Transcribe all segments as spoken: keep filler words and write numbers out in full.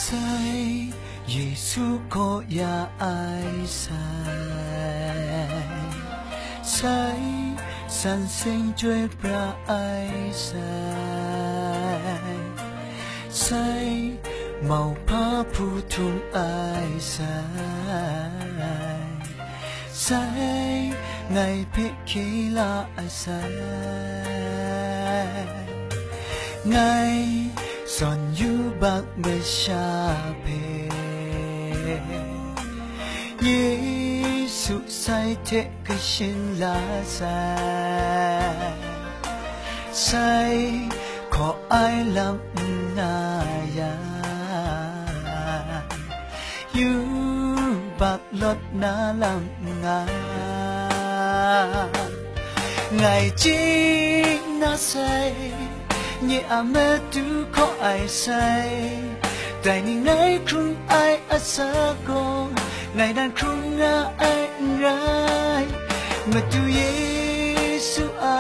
Sai, Yesu kaw ya ai sai, sai, san seng chyoi pra ai sai, sai, mauhpa hpu htung ai sai, sai, ngai hpe hkye la ai sai. Ngai zawn yubak masha hpe Yesu sai hte kashin la sai. Sai hkaw ai lam n nga yang, yubak lawt na lam n nga. Ngai chye na sai, nye a matu hkaw ai sai, dai ni ngai hkrung ai asak gaw, ngai dan hkrung nga ai n rai. Madu Yesu a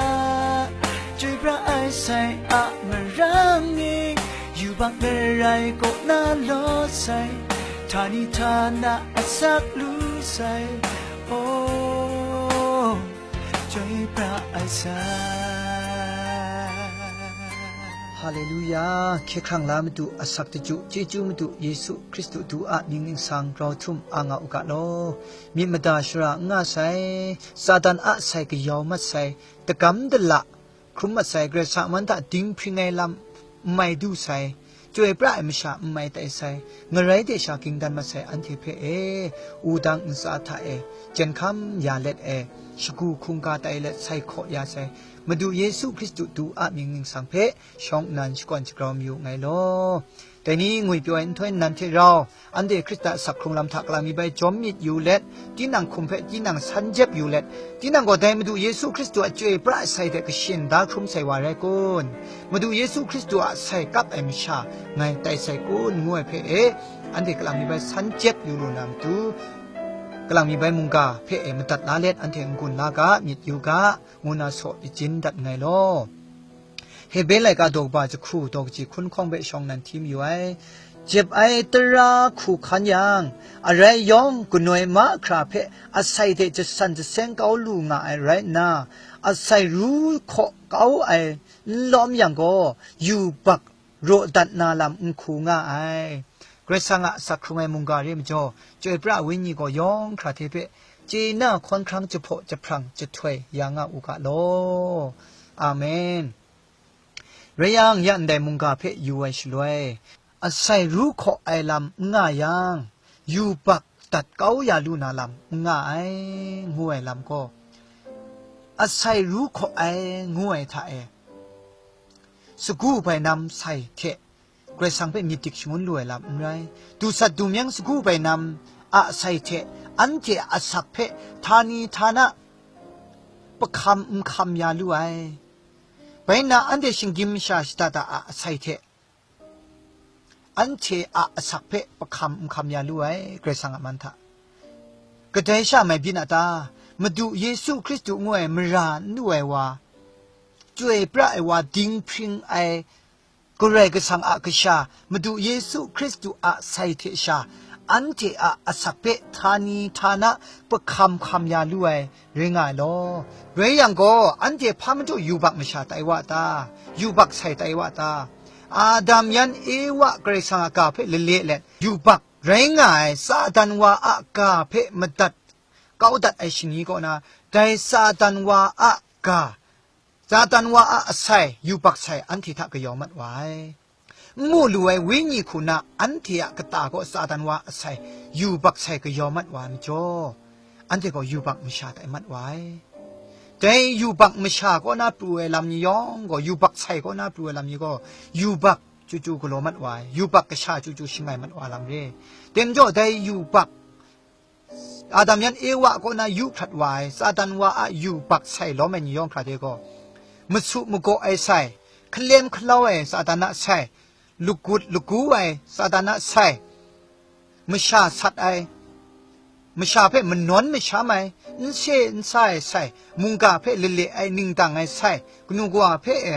chyoi pra ai sai a marang e, yubak darai kaw na law sai, htani htana asak lu sai, oh, chyoi pra ai sai. Haleluya! Hkye hkrang la Madu, asak chyeju, chyeju Madu Yesu Hkristu du a mying ningsang grau htum a nga u ga law. Myit mada shara n nga sai, Satan a sai kayau mat sai, dagam dala hkrum mat sai, Karai Kasang a man hta dinghpring ai lam n mai du sai, chyoi pra ai masha n mai tai sai, ngarai de sha ging dan mat sai anhte hpe e, wudang ntsa hta e, jenghkam ya let e, shagu hkungga tai let sai hkaw ya sai, Madu Yesu Hkristu du a mying ningsang hpe shawng nnan shakawn shagrau mayu nngai law. Dai ni ngwipyaw ai nhtoi nnan hte rau, anhte Hkristu a asak hkrung lam hta kalang mi bai jawm myit yu let, tinang hkum hpe tinang san jep yu let, tinang gaw dai Madu Yesu Hkristu a chyoi pra ai sai hte kashin da hkrum sai wa rai kun? Madu Yesu Hkristu a sai kap ai masha ngai tai sai kun, ngu ai hpe e, anhte kalang mi bai san jep yu lu na matu, kalang mi bai mungga hpe e madat la let, anhte n-gun la ga, myit yu ga, ngu na saw jajin dat nngai law. Hebre laika daw kaba jahku daw kaji hkun hkawng hpe shawng nnan hti mayu ai. Jep ai tara hku hkan yang, arai yawng ganoi mahkra hpe asai hte jasan jaseng kau lu nga ai rai nna, asai ru hkaw kau ai n lawm yang gaw, yubak raw dat na lam n hku nga ai. Karai Kasang a asak hkrung ai mungga re majaw, chyoi pra ai Wenyi gaw yawng hkra hte hpe chye na hkawn hkrang jahpaw jahprang jahtoi ya nga u ga law. Amen. Rai yang, ya ndai mungga hpe yu ai shaloi, asai ru hkaw ai lam n nga yang, yubak dat kau ya lu na lam n nga ai, ngu ai lam gaw, asai ru hkaw ai ngu ai hta e, sagu bainam sai hte Karai Kasang hpe myit dik shangun lu ai lam n rai. Dusat dumyeng sagu bainam a sai hte anhte a asak hpe htani htana pahkam n hkam ya lu ai. Bai nna anhte shinggyim masha shada da a sai hte anhte a asak hpe pahkam n hkam ya lu ai, Karai Kasang a man hta. Kadai sha mai byin a ta? Madu Yesu Hkristu ngu ai mara n lu ai wa, chyoi pra ai wa, dinghpring ai Karai Kasang a kasha, Madu Yesu Hkristu a sai hte sha, anhte a asak hpe htani htana pahkam hkam ya lu ai rai nga ai law. Rai yang gaw, anhte hpa madu yubak masha tai wa ta? Yubak sai tai wa ta? Adam yan Ewa Karai Kasang a ga hpe lale let, yubak rai nga ai Satan wa a ga hpe madat kau dat ai shani kaw na, dai Satan wa a ga, Satan wa a asai yubak sai anhte hta kayau mat wa ai. N mu lu ai Wenyi hku na anhte a kata gaw Satan wa a asai yubak sai kayau mat wa ai majaw, anhte gaw yubak masha tai mat wa ai. Dai yubak masha kaw na pru ai lam ni yawng gaw, yubak sai kaw na pru ai lam ni gaw, yubak chyu chyu galaw mat wa ai, yubak kasha chyu chyu shangai mat wa ai lam re. Dai majaw, dai yubak Adam yan Ewa kaw na yu hkrat wa ai Satan wa a yubak sai lawm ai ni yawng hkra de gaw, masu magaw ai sai, hkalem hkalau ai Satan a sai, lagut lagu ai Satan a sai, masha sat ai, masha hpe manawn masham ai, n se n sa ai sai, mungga hpe lale ai, ningdang ai sai, kanu kawa hpe e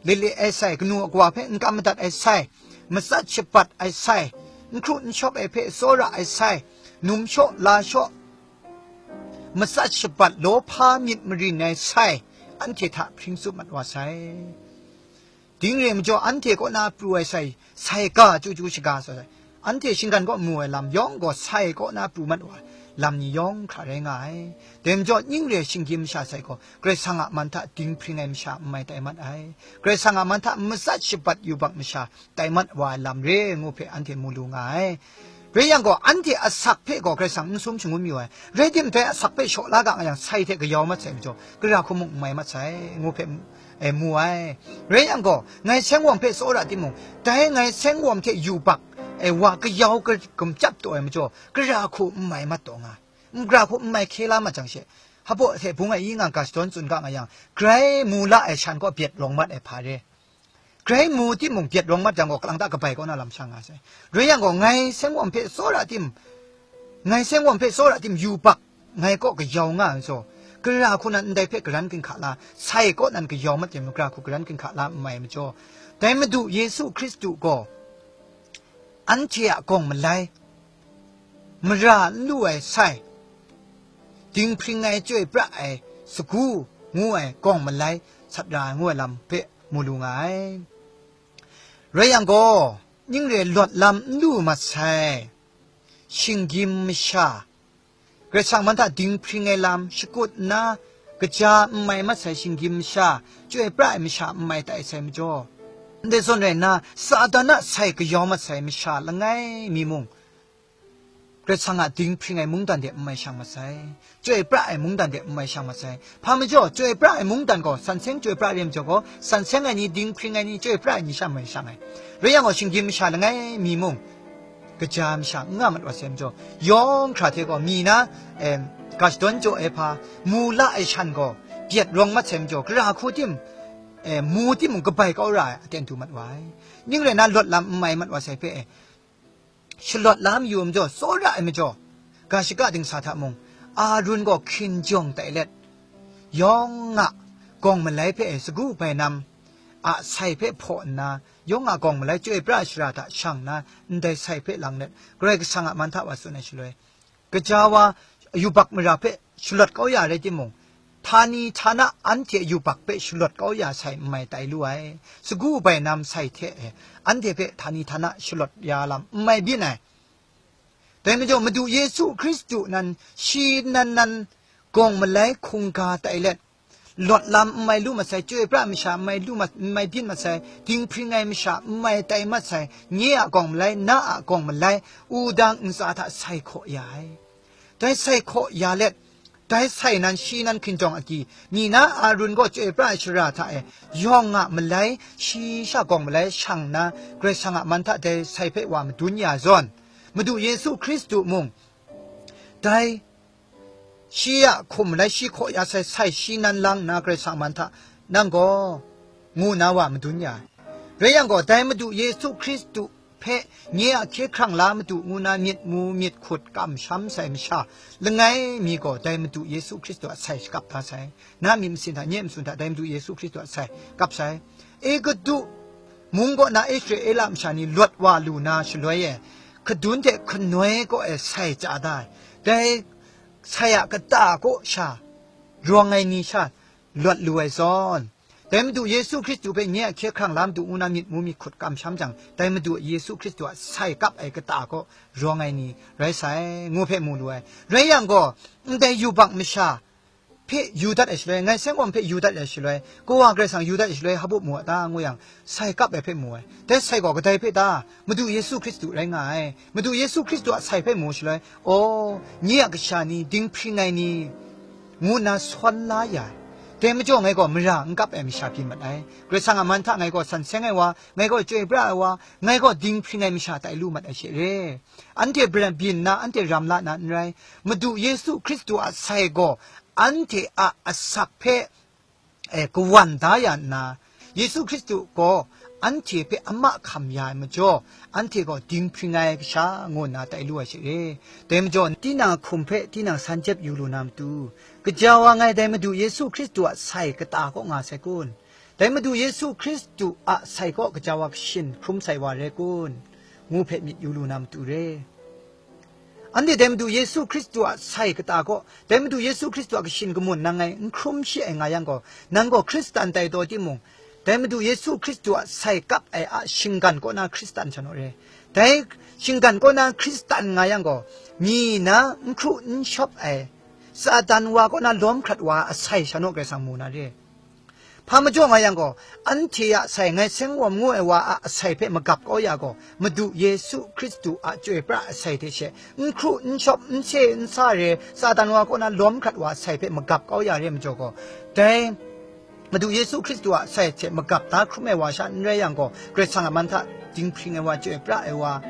lale ai sai, kanu kawa hpe n kam madat ai sai, matsat shabat ai sai, n hkru n shawp ai hpe tsawra ai sai, num shaw la shaw, matsat shabat lawhpa myit marin ai sai, anhte hta hpring tsup mat wa sai. Ding re majaw, anhte kaw na pru ai sai, sai ga chyu chyu shaga sa sai. Anhte shinggan kaw mu ai lam yawng gaw sai kaw na pru mat wa ai lam ni yawng hkra rai nga ai. Dai majaw, ning re shinggyim masha sai gaw, Karai Kasang a man hta dinghpring ai masha n mai tai mat ai. Karai Kasang a man hta matsat shabat yubak masha tai mat wa ai lam re ngu hpe anhte mu lu nga ai. Rai yang gaw, anhte asak hpe gaw Karai Kasang n sum shangun mayu ai. Rai timung, dai asak hpe shaw la ga nga yang, sai hte kayau mat sai majaw, gara hku mung n mai mat sai, ngu hpe, e, mu ai. Rai yang gaw, ngai seng wawm hpe tsawra timung, dai ngai seng wawm hte yubak, e, wa kayau ka-, gumchyap taw ai majaw, gara hku n mai mat taw nga ai. N gara hku n mai hkye la mat jang she, hpabaw hte bung ai i nga ga shadawn tsun ga nga yang, grai mu la ai shan gaw byet rawng mat ai hpa re. Grai mu timung, byet rawng mat jang gaw, kalang ta kabai kaw na lam sha nga sai. Rai yang gaw, ngai seng wawm hpe tsawra tim, ngai seng wawm hpe tsawra tim, yubak ngai kaw kayau nga ai majaw, gara hku nan ndai hpe karan ginhka la, sai kaw nan kayau mat yang, gara hku karan ginhka la n mai majaw, dai Madu Yesu Hkristu gaw, anhte a gawng malai, mara n lu ai sai, dinghpring ai, chyoi pra ai sagu ngu ai gawng malai sat ra ai ngu ai lam hpe mu lu nga ai. Rai yang gaw, ning re lawt lam n lu mat sai, shinggyim masha, Karai Kasang man hta dinghpring ai lam shakut nna, kaja n mai mat sai shinggyim masha, chyoi pra ai masha n mai tai sai majaw, ndai zawn rai nna, Satan a sai kayau mat sai masha langai mi mung, Karai Kasang a dinghpring ai mungdan de n mai shang mat sai, chyoi pra ai mungdan de n mai shang mat sai. Hpa majaw, chyoi pra ai mungdan gaw, san seng chyoi pra re majaw gaw, san seng ai ni, dinghpring ai ni, chyoi pra ai ni sha mai shang ai. Rai yang gaw, shinggyim masha langai mi mung, kaja masha n nga mat wa sai majaw, yawng hkra hte gaw, mi na, em, ga shadawn jaw ai hpa, mu la ai shan gaw, byet rawng mat sai majaw, gara hku tim, e, mu timung kabai kau ra ai aten du mat wa ai. Ning rai nna, lawt lam n mai mat wa sai hpe, e, shalawt la mayu ai majaw, tsawra ai majaw, ga shaka dingsa hta mung, Arun gaw hkin jawng tai let, yawng a gawng malai hpe sagu bainam a sai hpe hpaw nna, yawng a gawng malai chyoi pra shara hta shang nna, ndai sai hpe lang let, Karai Kasang a man hta wa tsun ai shaloi, gaja wa yubak mara hpe shalawt kau ya rai timung, htani htana anhte yubak hpe shalawt kau ya sai n mai tai lu ai, sagu bainam sai hte e, anhte hpe htani htana shalawt ya lam n mai byin ai. Dai majaw, Madu Yesu Hkristu nan shi nan nan gawng malai hkungga tai let, lawt lam n mai lu mat sai, chyoi pra masha n mai lu mat, n mai byin mat sai, dinghpring ai masha n mai tai mat sai, nye a gawng malai, na a gawng malai, wudang ntsa hta sai hkaw ya ai. Dai sai hkaw ya let, dai sai nan shi nan hkinjawng agyi, mi na Arun gaw chyoi pra ai shara hta e, yawng a malai, shi sha gawng malai shang nna, Karai Kasang a man hta dai sai hpe wa madun ya zawn, Madu Yesu Hkristu mung, dai shi a hkum malai shi hkaw ya sai, sai shi nan lang nna Karai Kasang a man hta, nang gaw, ngu nna wa madun ya ai. Rai yang gaw, dai Madu Yesu Hkristu hpe nye a hkye hkrang la Madu ngu na myit mu myit hkut kamsham sai masha langai mi gaw, dai Madu Yesu Hkristu a sai shakap da sai. Na myit masin hta, nye a matsun hta, dai Madu Yesu Hkristu a sai kap sai. Egutu mung kaw na Israela masha ni lawt wa lu na shaloi e, kadun hte kanoi kaw e sai chya da ai. Dai sai a kata kaw sha rawng ai ni sha lawt lu ai zawn, dai Madu Yesu Hkristu hpe nye a hkye hkrang la Madu ngu na myit mu myit hkut kamsham jang, dai Madu Yesu Hkristu a sai kap ai kata kaw rawng ai ni rai sai, ngu hpe mu lu ai. Rai yang gaw, ndai yubak masha hpe yu dat ai shaloi, ngai seng wawm hpe yu dat ai shaloi, Kawa Karai Kasang yu dat ai shaloi, hpa baw mu a ta, ngu yang, sai kap ai hpe mu ai. Dai sai gaw kadai hpe ta? Madu Yesu Hkristu rai nga ai. Madu Yesu Hkristu a sai hpe mu shaloi, aw, nye a kasha ni, dinghpring ai ni, ngu nna sawn la ya ai. Dai majaw ngai gaw mara n kap ai masha byin mat ai. Karai Kasang a man hta ngai gaw san seng ai wa, ngai gaw chyoi pra ai wa, ngai gaw dinghpring ai masha tai lu mat ai she re. Anhte bra-, byin nna, anhte ram la na n rai. Madu Yesu Hkristu a sai gaw anhte a asak hpe, e, kawan da ya nna, Yesu Hkristu gaw anhte hpe a mahkam ya ai majaw, anhte gaw dinghpring ai kasha ngu nna tai lu ai she re. Dai majaw, tinang hkum hpe tinang san jep yu lu na matu, gaja wa ngai dai Madu Yesu Hkristu a sai kata kaw nga sai kun? Dai Madu Yesu Hkristu a sai kaw gaja wa kashin hkrum sai wa re kun? ngu hpe myit yu lu na matu re. Anhte dai Madu Yesu Hkristu a sai kata kaw, dai Madu Yesu Hkristu a kashin kamun nang ngai n hkrum shi ai nga yang gaw, nang gaw Hkristan tai taw timung, dai Madu Yesu Hkristu a sai kap ai a shinggan kaw na Hkristan sha naw re. Dai shinggan kaw na Hkristan nga yang gaw, mi na n hkru n shawp ai, Satan wa kaw na lawm hkrat wa a sai sha naw Karai Kasang mu na re. Hpa majaw nga yang gaw, anhte a sai ngai seng wawm ngu ai wa a asai hpe magap kau ya gaw, Madu Yesu Hkristu a chyoi pra asai hte she, n hkru, n shawp, n se, n sa re, Satan wa kaw na lawm hkrat wa asai hpe magap kau ya re majaw gaw, dai Madu Yesu Hkristu a sai hte magap da hkrum ai wa sha n rai yang gaw, Karai Kasang a man hta dinghpring ai wa, chyoi pra ai wa,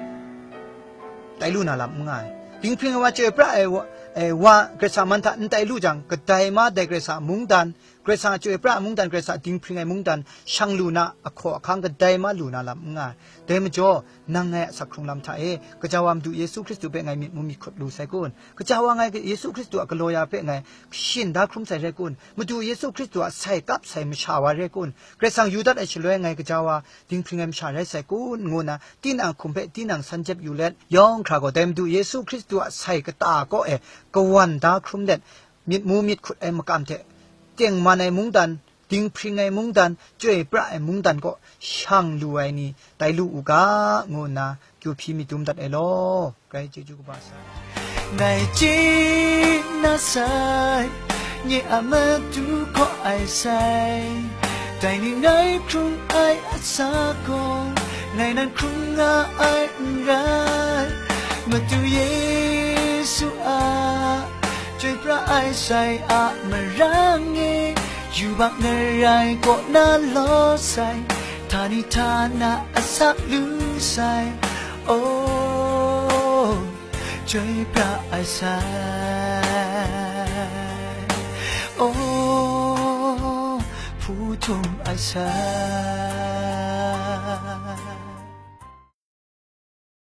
tai lu na lam n nga ai. Dinghpring ai wa, chyoi pra ai wa, ai wa, Karai Kasang a man hta n tai lu jang, kadai ma dai Karai Kasang a mungdan, Karai Kasang a chyoi pra ai mungdan, Karai Kasang a dinghpring ai mungdan, shang lu na ahkaw ahkang kadai ma lu na lam n nga ai. Dai majaw, nang ngai a sak hkrung lam hta e, gaja wa Madu Yesu Hkristu hpe ngai myit mu myit hkut lu sai kun? Gaja wa ngai Yesu Hkristu a galaw ya hpe ngai kashin da hkrum sai rai kun? Madu Yesu Hkristu a sai kap sai masha wa rai kun? Karai Kasang yu dat ai shaloi ngai gaja wa dinghpring ai masha rai sai kun? Ngu nna, tinang hkum hpe tinang san jep yu let, yawng hkra gaw dai Madu Yesu Hkristu a sai kata kaw e kawan da hkrum let, myit mu myit hkut ai makam hte, tengman ai mungdan, dinghpring ai mungdan, chyoi pra ai mungdan kaw shang lu ai ni tai lu u ga, ngu nna kyu hpyi myit dum dat ai law. Grai chyeju kaba sa. Ngai chye na sai, nye a matu hkaw ai sai, dai ni ngai hkrung ai a sa gaw, ngai nan hkrung nga ai n rai, Madu Yesu a chyoi pra ai sai a marang e, yubak ngarai kaw na law sai, htani htana asak lu sai, oh, chyoi pra ai sai, oh, hpu htum ai sai.